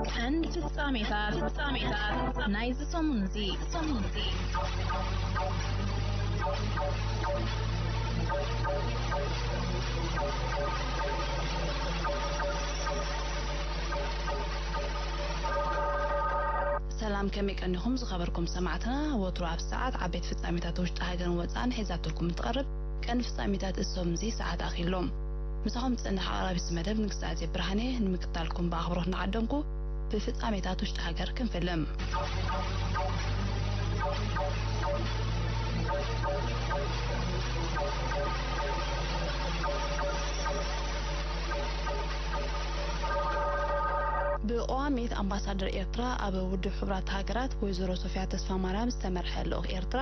ቀንዲ ፍጻሜታት፣ ፍጻሜታት ናይዚ ሰሙን እዚ፣ ሰሙን እዚ። ሰላም፣ ከመይ ቀኒኹም ዝኸበርኩም ሰማዕትና? ወትሩ ኣብ ሰዓት ዓበይቲ ፍጻሜታት ውሽጢ ሃገርን ወጻእን ሒዛትልኩም እትቐርብ ቀንዲ ፍጻሜታት እሶም እዚ ሰዓት ኣኺሎም። ምሳኹም ዝጸንሕ ኣቕራቢት መደብ ንግስቲ ኣዜብ ብርሃኔ። ንምክታልኩም ብኣኽብሮት እናዓደምኩ፣ ብፍጻሜታት ውሽጢ ሃገር ክንፍልም። ብቐዋሚት ኣምባሳደር ኤርትራ ኣብ ውድብ ሕቡራት ሃገራት ወይዘሮ ሶፊያ ተስፋማርያም ዝተመርሐ ልኡኽ ኤርትራ፣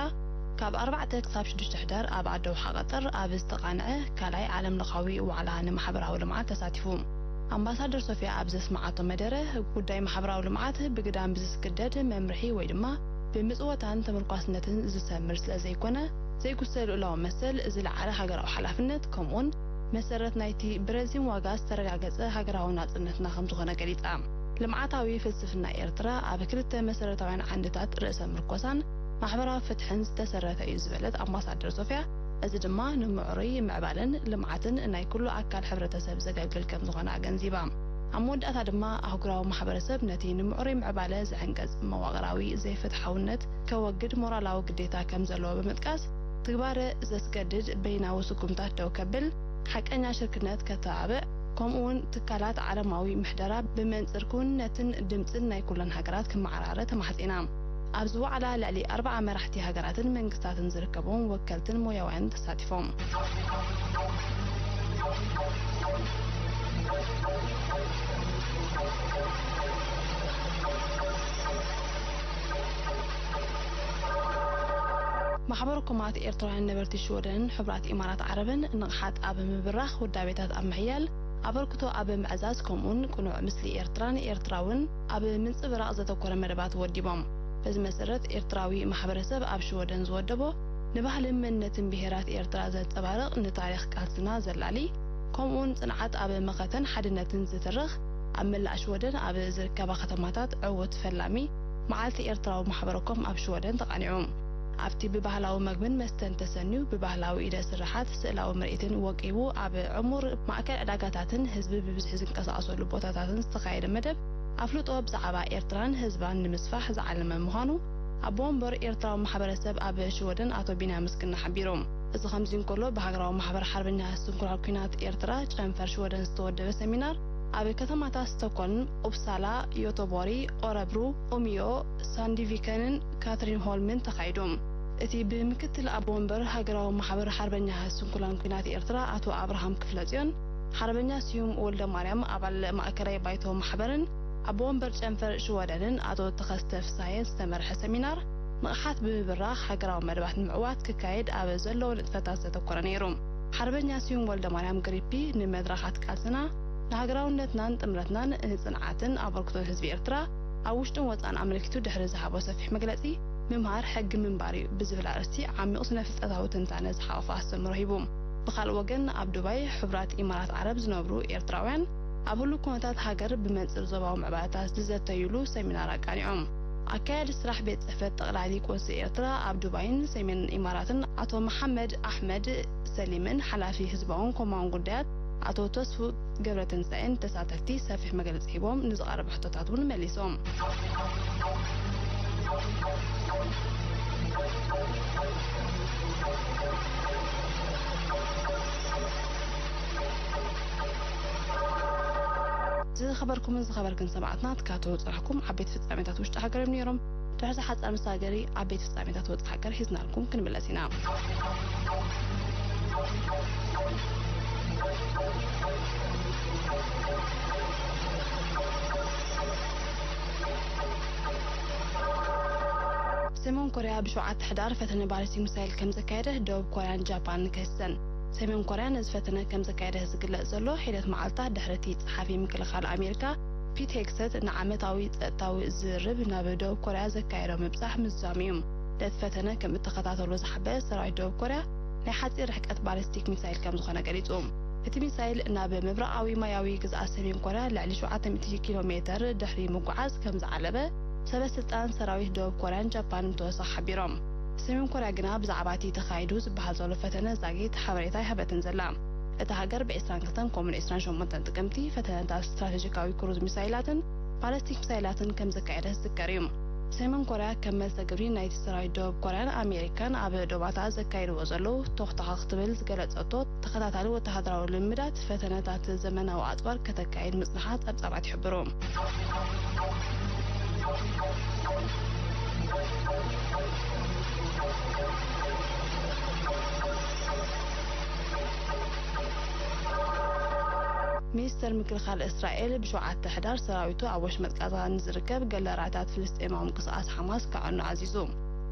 ካብ ኣርባዕተ ክሳብ ሽዱሽተ ሕዳር ኣብ ዓዲ ኣውሓ ቀጠር ኣብ ዝተቓንዐ ካልኣይ ዓለም ለኻዊ ዋዕላ ንማሕበራዊ ልምዓት ተሳቲፉ። ኣምባሳደር ሶፊያ ኣብ ዘስምዓቶ መደረ፣ ጉዳይ ማሕበራዊ ልምዓት ብግዳም ብዝስግደድ መምርሒ ወይ ድማ ብምጽወታን ተመርኳስነትን ዝሰምር ስለ ዘይኮነ፣ ዘይጉሰ ልኡላዊ መሰል፣ ዝለዓለ ሃገራዊ ሓላፍነት፣ ከምኡውን መሰረት ናይቲ ብረዚን ዋጋ ዝተረጋገጸ ሃገራዊ ናጽነትና ከም ዝኾነ ገሊጻ። ልምዓታዊ ፍልስፍና ኤርትራ ኣብ ክልተ መሰረታውያን ዓንድታት ርእሰ ምርኮሳን ማሕበራዊ ፍትሕን ዝተሰረተ እዩ ዝበለት ኣምባሳደር ሶፊያ፣ እዚ ድማ ንምዕሩይ ምዕባለን ልምዓትን ናይ ኩሉ ኣካል ሕብረተሰብ ዘገልግል ከም ዝኾነ ኣገንዚባ። ኣብ መወዳእታ ድማ ኣህጉራዊ ማሕበረሰብ ነቲ ንምዕሩይ ምዕባለ ዝዕንቀጽ መዋቕራዊ ዘይፍትሓውነት ከወግድ ሞራላዊ ግዴታ ከም ዘለዎ ብምጥቃስ፣ ትግባረ ዘስገድድ በይናዊ ስጉምታት ደው ከብል፣ ሓቀኛ ሽርክነት ከተባብዕ፣ ከምኡውን ትካላት ዓለማዊ ምሕደራ ብመንጽር ክውንነትን ድምጽን ናይ ኩለን ሃገራት ክመዓራረ ተማሕጺና። ኣብዚ ዋዕላ ልዕሊ ኣርብዓ መራሕቲ ሃገራትን መንግስታትን ዝርከቦም ወከልትን ሞያውያን ተሳቲፎም። ማሕበር ኮማት ኤርትራውያን ነበርቲ ሽወደንን ሕቡራት ኢማራት ዓረብን ንቕሓት ኣብ ምብራኽ፣ ውዳቤታት ኣብ ምሕያል፣ ኣበርክቶ ኣብ ምዕዛዝ፣ ከምኡን ቅኑዕ ምስሊ ኤርትራን ኤርትራውን ኣብ ምንጽብራቕ ዘተኮረ መደባት ወዲቦም። በዚ መሰረት፣ ኤርትራዊ ማሕበረሰብ ኣብ ሽወደን ዝወደቦ ንባህልን መንነትን ብሄራት ኤርትራ ዘንጸባርቕ፣ ንታሪኽ ቃልስና ዘላሊ፣ ከምኡውን ጽንዓት ኣብ መኸተን ሓድነትን ዝትርኽ፣ ኣብ መላእ ሽወደን ኣብ ዝርከባ ከተማታት ዕዉት ፈላሚ መዓልቲ ኤርትራዊ ማሕበረኮም ኣብ ሽወደን ተቓኒዑ። ኣብቲ ብባህላዊ መግብን መስተን ተሰንዩ፣ ብባህላዊ ኢደ ስርሓት ስእላዊ ምርኢትን ወቂቡ፣ ኣብ ዕሙር ማእከል ዕዳጋታትን ህዝቢ ብብዝሒ ዝንቀሳቐሰሉ ቦታታትን ዝተኻየደ መደብ፣ ኣፍልጦ ብዛዕባ ኤርትራን ህዝባን ንምስፋሕ ዝዓለመ ምዃኑ፣ ኣቦ ወንበር ኤርትራዊ ማሕበረሰብ ኣብ ሽወደን ኣቶ ቢንያም ምስግና ሓቢሩ። እዚ ከምዚ እንከሎ፣ ብሃገራዊ ማሕበር ሓርበኛ ስንኩላን ኲናት ኤርትራ ጨንፈር ሽወደን ዝተወደበ ሰሚናር፣ ኣብ ከተማታት ስቶኮልም፣ ኡፕሳላ፣ ዮቶቦሪ፣ ኦረብሩ፣ ኡምዮ፣ ሳንዲቪከንን ካትሪንሆልምን ተኻይዱ። እቲ ብምክትል ኣቦ ወንበር ሃገራዊ ማሕበር ሓርበኛ ስንኩላን ኲናት ኤርትራ ኣቶ ኣብርሃም ክፍለጽዮን፣ ሓርበኛ ስዩም ወልደ ማርያም፣ ኣባል ማእከላይ ባይቶ ማሕበርን ኣቦ ወንበር ጨንፈር ሽወደንን ኣቶ ተኸስተ ፍስሃየን ዝተመርሐ ሰሚናር፣ ንቕሓት ብምብራኽ ሃገራዊ መደባት ንምዕዋት ክካየድ ኣብ ዘለዉ ንጥፈታት ዘተኮረ ነይሩ። ሓርበኛ ስዩም ወልደ ማርያም ግሪፒ፣ ንመድረኻት ቃልስና፣ ንሃገራውነትናን ጥምረትናን ንጽንዓትን ኣበርክቶን ህዝቢ ኤርትራ ኣብ ውሽጥን ወጻእን ኣመልኪቱ ድሕሪ ዝሃቦ ሰፊሕ መግለጺ፣ ምምሃር ሕጊ ምንባር እዩ ብዝብል ኣርእስቲ ዓሚቕ ስነ-ፍልጠታዊ ትንታነ ዝሓቖፈ ኣስተምህሮ ሂቡ። ብኻልእ ወገን፣ ኣብ ዱባይ፣ ሕቡራት ኢማራት ዓረብ ዝነብሩ ኤርትራውያን፣ ኣብ ህሉው ኩነታት ሃገር ብመንጽር ዞባዊ ምዕባለታት ዝዘተዩሉ ሰሚናር ኣቃኒዖም። ኣካያዲ ስራሕ ቤት ጽሕፈት ጠቕላሊ ቆንስል ኤርትራ ኣብ ዱባይን ሰሜን ኢማራትን ኣቶ መሓመድ ኣሕመድ ሰሊምን ሓላፊ ህዝባውን ኮማውን ጉዳያት ኣቶ ተስፉ ገብረትንሳኤን ተሳተፍቲ ሰፊሕ መግለጺ ሂቦም፣ ንዝቐረበ ሕቶታት እውን መሊሶም። ዝኸበርኩምን ዝኸበርክን ሰማዕትና፣ ትካተሉ ዝጸናሕኩም ዓበይቲ ፍጻሜታት ውሽጢ ሃገር እዮም ነይሮም። ድሕሪ ዝሓጸር መሳገሪ ዓበይቲ ፍጻሜታት ወጻኢ ሃገር ሒዝናልኩም ክንምለስ ኢና። ሰሜን ኮርያ ብሸውዓተ ሕዳር ፈተነ ባሊስቲክ ሚሳይል ከም ዘካየደ ደቡብ ኮርያን ጃፓንን ከሲሰን። ሰሜን ኮርያ ነዚ ፈተነ ከም ዘካየደ ዝግለጽ ዘሎ ሒደት መዓልታት ድሕሪ እቲ ጸሓፊ ምክልኻል ኣሜሪካ ፒት ሄግሰት ንዓመታዊ ጸጥታዊ ዝርርብ ናብ ደቡብ ኮርያ ዘካየዶ ምብጻሕ ምዝዛሙ እዩ። ነቲ ፈተነ ከም እተኸታተሎ ዝሓበረ ሰራዊት ደቡብ ኮርያ፣ ናይ ሓጺር ርሕቀት ባሊስቲክ ሚሳይል ከም ዝኾነ ገሊጹ። እቲ ሚሳይል ናብ ምብራቓዊ ማያዊ ግዝኣት ሰሜን ኮርያ ልዕሊ ሸውዓተ ሚእቲ ኪሎ ሜተር ድሕሪ ምጉዓዝ ከም ዝዓለበ ሰበ ስልጣን ሰራዊት ደቡብ ኮርያን ጃፓንን ብተወሳኺ ሓቢሮም። ሰሜን ኮርያ ግና ብዛዕባ እቲ ተኻይዱ ዝበሃል ዘሎ ፈተነ ዛጊት ሓበሬታ ኣይሃበትን ዘላ። እታ ሃገር ብ ዕስራን ክልተን ከምኡውን ዕስራን ሸሞንተን ጥቅምቲ ፈተነታት ስትራቴጂካዊ ክሩዝ ሚሳይላትን ባለስቲክ ሚሳይላትን ከም ዘካየደት ዝዝከር እዩ። ሰሜን ኮርያ ከም መልሰ ግብሪ ናይቲ ሰራዊት ደቡብ ኮርያን ኣሜሪካን ኣብ ዶባታ ዘካይድዎ ዘለዉ ተኹታኻ ክትብል ዝገለጸቶ ተኸታታሊ ወተሃደራዊ ልምዳት ፈተነታት ዘመናዊ ኣጽዋር ከተካይድ ምጽንሓ ጸብጻባት ይሕብሩ። ሚኒስተር ምክልኻል እስራኤል ብሸውዓተ ሕዳር ሰራዊቱ ኣብ ወሽመጥ ቃዛ ንዝርከብ ገለ ራያታት ፍልስጤማዊ ምንቅስቓስ ሓማስ ከዕኑ ኣዚዙ።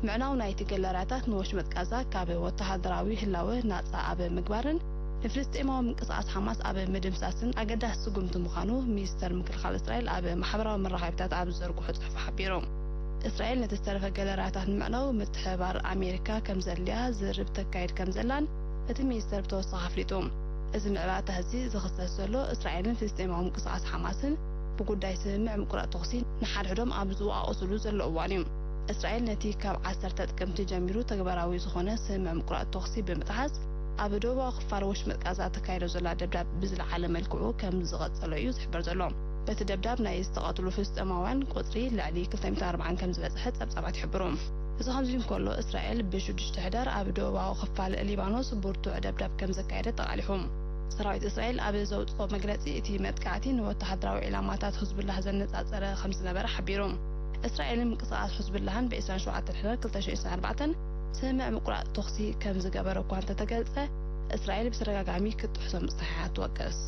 ምዕናው ናይቲ ገለ ራያታት ንወሽመጥ ቃዛ ካብ ወተሃደራዊ ህላወ ናጻ ኣብ ምግባርን ንፍልስጤማዊ ምንቅስቓስ ሓማስ ኣብ ምድምሳስን ኣገዳሲ ስጉምቲ ምዃኑ ሚኒስተር ምክልኻል እስራኤል ኣብ ማሕበራዊ መራኸቢታት ኣብ ዝዘርግሖ ጽሑፍ ሓቢሩ። እስራኤል ነቲ ዝተረፈ ገለ ራያታት ንምዕናው ምትሕብባር ኣሜሪካ ከም ዘድልያ ዝርርብ ተካይድ ከም ዘላን እቲ ሚኒስተር ብተወሳኺ ኣፍሊጡ። እዚ ምዕባለታት እዚ ዝኽሰስ ዘሎ እስራኤልን ፍልስጤማዊ ምንቅስቓስ ሓማስን ብጉዳይ ስምምዕ ምቁራጽ ተኹሲ ንሓድሕዶም ኣብ ዝወቓቐሱሉ ዘሎ እዋን እዩ። እስራኤል ነቲ ካብ ዓሰርተ ጥቅምቲ ጀሚሩ ተግባራዊ ዝኾነ ስምምዕ ምቁራጽ ተኹሲ ብምጥሓስ ኣብ ደቡባዊ ክፋል ወሽመጥ ቃዛ ተካይዶ ዘላ ደብዳብ ብዝለዓለ መልክዑ ከም ዝቐጸሎ እዩ ዝሕበር ዘሎ። በቲ ደብዳብ ናይ ዝተቐትሉ ፍልስጤማውያን ቁጽሪ ልዕሊ ክልተ ሚእትን ኣርባዓን ከም ዝበጽሐ ጸብጻባት ይሕብሩ። እዚ ከምዚ እንከሎ፣ እስራኤል ብሽዱሽተ ሕዳር ኣብ ደቡባዊ ክፋል ሊባኖስ ብርቱዕ ደብዳብ ከም ዘካየደት ተቓሊሑ። ሰራዊት እስራኤል ኣብ ዘውጽኦ መግለጺ፣ እቲ መጥቃዕቲ ንወተሃደራዊ ዒላማታት ህዝቡላህ ዘነጻጸረ ከም ዝነበረ ሓቢሩ። እስራኤልን ምንቅስቓስ ህዝቡላህን ብ ዕስራን ሸውዓተን ሕዳር ክልተ ሽሕን ዕስራን ኣርባዕተን ስምምዕ ምቁራጽ ተኹሲ ከም ዝገበረ እኳ እንተተገልጸ፣ እስራኤል ብተደጋጋሚ ክትጥሕሶ ምጽንሓያ ትወቅስ።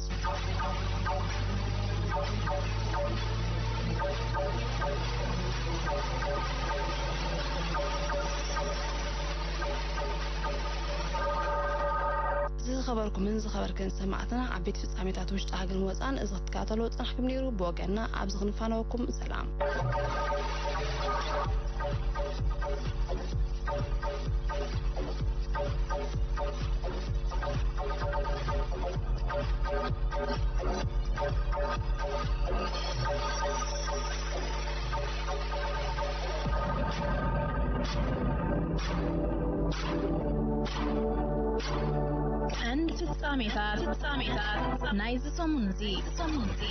ዝኸበርኩምን ዝኸበርክን ሰማዕትና፣ ዓበይቲ ፍጻሜታት ውሽጢ ሃገርን ወጻን እዚ ክትከታተልዎ ዝጸናሕኩም ነይሩ። ብወገንና ኣብዚ ክንፋነወኩም ሰላም። ቀንዲ ፍጻሜታት፣ ፍጻሜታት ናይዚ ሰሙን እዚ፣ ሰሙን እዚ።